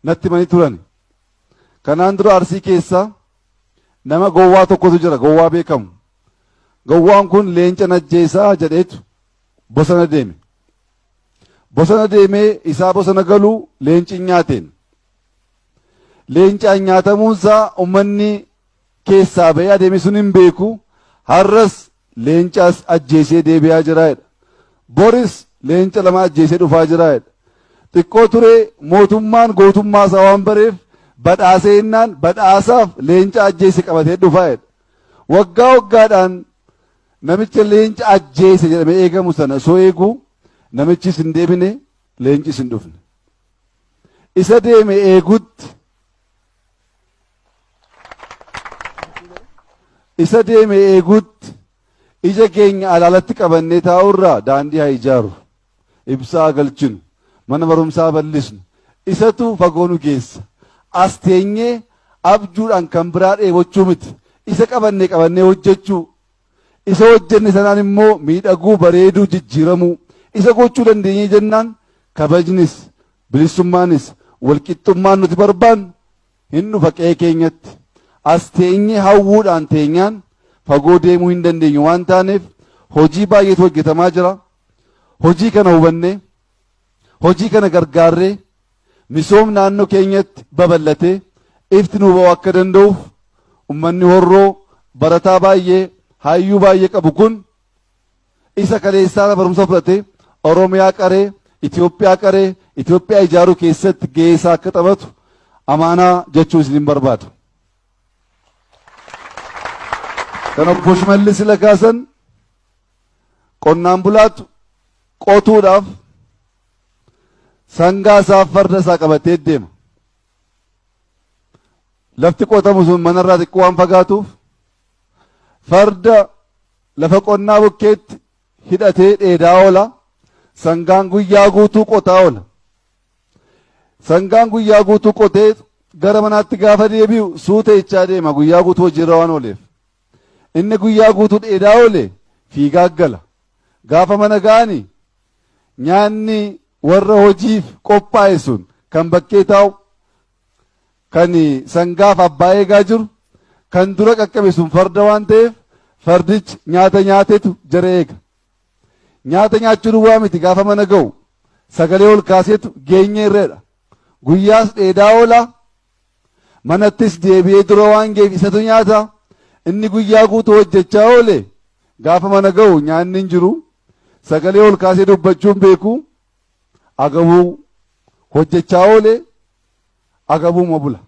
natti himanii turan. Kanaan dura Arsii keessa nama gowwaa tokkotu jira, gowwaa beekamu. Gowwaan kun leenca najjeessaa jedheetu bosona deeme. Bosona deemee isaa bosona galuu leenci nyaateen. Leencaan nyaatamuunsaa uummanni keessaa ba'ee adeeme sun hin beeku. Har'as leencaas ajjeesee deebi'aa jira jedha. Boris leenca lama ajjeesee dhufaa jira jedha. Xiqqoo ture mootummaan gootummaa isaa waan bareef badhaasee innaan badhaasaaf leenca ajjeese qabatee dhufaa jedha. Waggaa waggaadhaan namicha leenca ajjeese jedhamee eegamu sana osoo eegu namichis hin deebine, leencis hin dhufne. Isa deeme eegutti isa deeme eegutti ija keenya alaalatti qabannee taa'urraa daandii haa ijaaru, ibsaa galchinu, mana barumsaa bal'isnu, isatu fagoo nu geessa. As teenyee abjuudhaan kan biraa dheebochuu miti. Isa qabannee qabannee hojjechuu. Isa hojjenne sanaan immoo miidhaguu, bareeduu, jijjiiramuu. Isa gochuu dandeenyee jennaan kabajnis, bilisummaanis, walqixxummaan nuti barbaannu hin dhufa qe'ee keenyatti. As teenyee hawwuudhaan teenyaan fagoo deemuu hin dandeenyu waan taaneef hojii baay'eetu hojjetamaa jira. Hojii kana hubannee, hojii kana gargaarree misoom naannoo keenyatti babal'atee ifti nuu ba'uu akka danda'uuf ummanni Horroo barataa baay'ee hayyuu baay'ee qabu kun isa kaleessaa barumsa fudhatee Oromiyaa qaree Itoophiyaa qaree Itoophiyaa ijaaruu keessatti gahee isaa akka taphatu amaanaa jechuu isin barbaada. Kan obbo Shimallis Lakaasan qonnaan bulaatu qotuudhaaf sangaa isaa farda isaa qabatee deema. Lafti qotamu sun manarraa xiqqoo waan fagaatuuf farda lafa qonnaa bukkeetti hidhatee dheedaa oola. Sangaan guyyaa guutuu qotaa oola. Sangaan guyyaa guutuu qotee gara manaatti gaafa deebi'u suuta jechaa deema guyyaa guutuu hojiirra waan ooleef. Inni guyyaa guutuu dheedaa oole fiigaa gala. Gaafa mana ga'ani nyaanni warra hojiif qophaa'e sun kan bakkee taa'u, kan sangaaf abbaa eegaa jiru, kan dura qaqqabe sun farda waan ta'eef fardichi nyaata nyaatetu jara eega. Nyaata nyaachuu duwwaa miti, gaafa mana ga'u sagalee ol kaaseetu geenye irreedha. Guyyaas dheedaa oola, manattis deebi'ee dura waan ga'eef isatu nyaata. Inni guyyaa guutuu hojjechaa oole gaafa mana ga'u nyaanni hin jiru. Sagalee ol kaasee dubbachuun beeku. Agabuu hojjechaa oole, agabuu bula.